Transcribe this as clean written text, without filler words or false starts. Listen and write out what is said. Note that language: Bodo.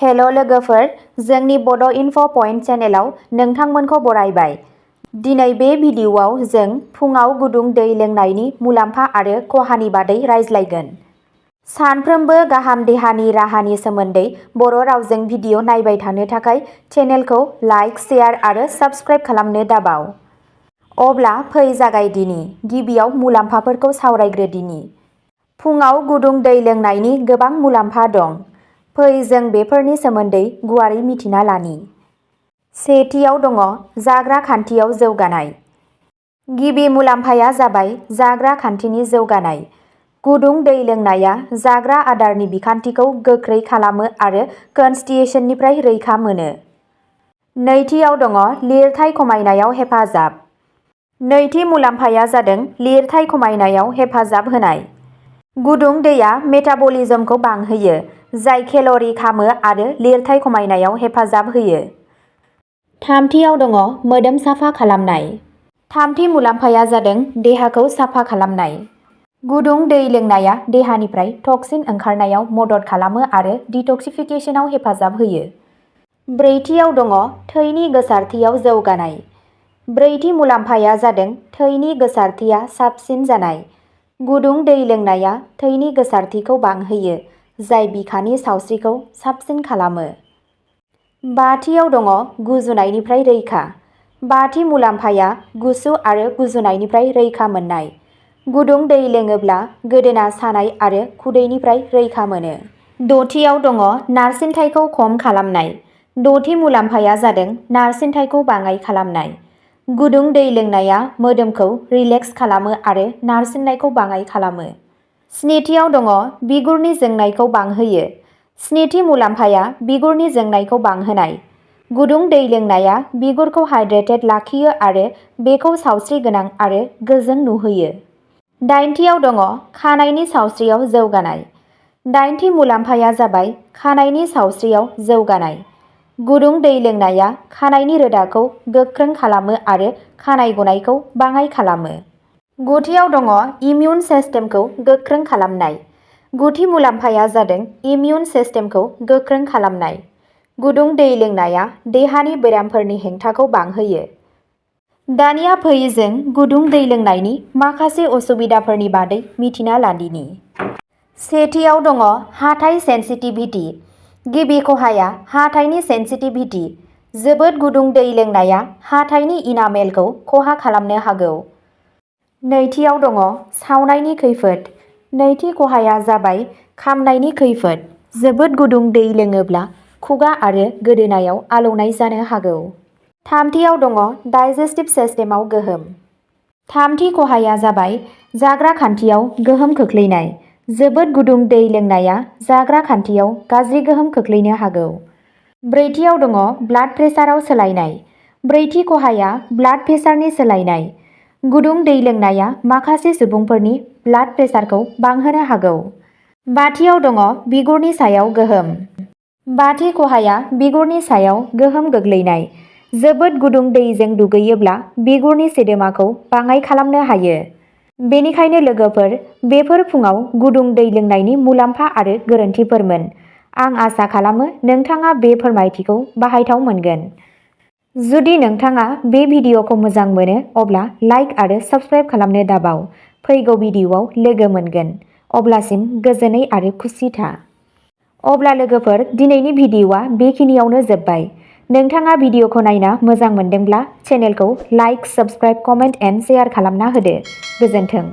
हेल' लोगोफोर, जोंनि बड' इनफ'पइन्ट चेनेलाव नोंथांमोनखौ बरायबाय। दिनै बे भिडिअ'आव जों फुङाव गुदुं दै लोंनायनि मुलाम्फा आरो खहानि बादै रायज्लायगोन। सानफ्रोमबो गाहाम देहानि राहानि सोमोन्दै बर' रावजों भिडिअ' नायबाय थानो थाखाय चेनेलखौ लाइक, शेयार आरो साबस्क्राइब खालामनो दाबाव। अब्ला फै जागायदिनि। गिबियाव मुलाम्फाफोरखौ सावरायग्रोदिनि। फुङाव गुदुं दै लोंनायनि गोबां मुलाम्फा दं। फै जों बेफोरनि सोमोन्दै गुवारै मिथिना लानि। सेथियाव दङ जाग्रा खान्थियाव जौगानाय। गिबि मुलाम्फाया जाबाय जाग्रा खान्थिनि जौगानाय। गुदुं दै लोंनाया जाग्रा आदारनि बिखान्थिखौ गोख्रै खालामो आरो कनस्टिपेशननिफ्राय रैखा मोनो। नैथियाव दङ लिरथाय खमायनायाव हेफाजाब। नैथि मुलाम्फाया जादों लिरथाय खमायनायाव हेफाजाब होनाय। गुदुं दैया मेटाबलिज्मखौ बांहोयो, जाय केल'रि खामो आरो लिरथाय खमायनायाव हेफाजाब होयो। थामथियाव दङ मोदोम साफा खालामनाय। थामथि मुलाम्फाया जादों देहाखौ साफा खालामनाय। गुदुं दै लोंनाया देहानिफ्राय टक्सिन ओंखारनायाव मदद खालामो आरो डिटक्सिफिकेशनाव हेफाजाब होयो। ब्रैथियाव दङ थैनि गोसारथियाव जौगानाय। ब्रैथि मुलाम्फाया जादों थैनि गोसारथिया साबसिन जानाय। गुदुं दै लोंनाया थैनि गोसारथिखौ बांहोयो, जाय बिखानि सावस्रिखौ साबसिन खालामो। बाथियाव दङ गुजुनायनिफ्राय रैखा। बाथि मुलाम्फाया गुसु आरो गुजुनायनिफ्राय रैखा मोननाय। गुदुं दै लोङोब्ला गोदोना सानाय आरो खुदैनिफ्राय रैखा मोनो। दथियाव दङ नारसिनथायखौ खम खालामनाय। दथि मुलाम्फाया जादों नारसिनथायखौ बाङाइ खालामनाय। गुदुं दै लोंनाया मोदोमखौ रिलेक्स खालामो आरो नारसिननायखौ बाङाइ खालामो। स्निथियाव दङ बिगुरनि जोंनायखौ बांहोयो। स्निथि मुलाम्फाया बिगुरनि जोंनायखौ बांहोनाय। गुदुं दै लोंनाया बिगुरखौ हाइड्रेटेड लाखियो आरो बेखौ सावस्रिगोनां आरो गोजों नुहोयो। दाइनथियाव दङ खानाइनि सावस्रियाव जौगानाय। दाइनथि मुलाम्फाया जाबाय खानाइनि सावस्रियाव जौगानाय। गुदुं दै लोंनाया खानाइनि रोदाखौ गोख्रों खालामो आरो खानाइ गनायखौ बाङाइ खालामो। गुथियाव दङ इमिउन सिस्टेमखौ गोख्रों खालामनाय। गुथि मुलाम्फाया जादों इमिउन सिस्टेमखौ गोख्रों खालामनाय। गुदुं दै लोंनाया देहानि बेरामफोरनि हेंथाखौ बांहोयो। दानिया फै जों गुदुं दै लोंनायनि माखासे असुबिदाफोरनि बादै मिथिना लादिनि। सेथियाव दङ हाथाइ सेनसिटिभिटि। गिबि खहाया हाथाइनि सेनसिटिभिटि। जोबोद गुदुं दै लोंनाया हाथाइनि इनामेलखौ खहा खालामनो हागौ। नैथियाव दङ सावनायनि खैफोद। नैथि खहाया जाबाय खामनायनि खैफोद। जोबोद गुदुं दै लोङोब्ला खुगा आरो गोदोनायाव आलौनाय जानो हागौ। थामथियाव दङ डाइजेस्टिभ सिस्टेमाव गोहोम। थामथि खहाया जाबाय जाग्रा खान्थियाव गोहोम खोख्लैनाय। जोबोद गुदुं दै लोंनाया जाग्रा खान्थियाव गाज्रि गोहोम खोख्लैनो हागौ। ब्रैथियाव दङ ब्लाड प्रेसाराव सोलायनाय। ब्रैथि खहाया ब्लाड प्रेसारनि सोलायनाय। गुदुं दै लोंनाया माखासे सुबुंफोरनि ब्लाड प्रेसारखौ बांहोनो हागौ। बाथियाव दङ बिगुरनि सायाव गोहोम। बाथि खहाया बिगुरनि सायाव गोहोम गोग्लैनाय। जोबोद गुदुं दैजों दुगैयोब्ला बिगुरनि सिदोमाखौ बाङाइ खालामनो हायो। बेनिखायनो लोगोफोर, बेफोर फुङाव गुदुं दै लोंनायनि मुलाम्फा आरो गोरोन्थिफोरमोन। आं आसा खालामो नोंथाङा बे फोरमायथिखौ बाहायथाव मोनगोन। जुदि नोंथाङा बे भिडिअ'खौ मोजां मोनो अब्ला लाइक आरो साबस्क्राइब खालामनो दाबाव। फैगौ भिडिअ'आव लोगो मोनगोन। अब्लासिम गोजोनै आरो खुसि था। अब्ला लोगोफोर, दिनैनि भिडिअ'आ बेखिनियावनो जोब्बाय। नोंथाङा भिडिअ'खौ नायना मोजां मोनदोंब्ला चेनेलखौ like, subscribe, comment and share खालामना होदो। गोजोन्थों।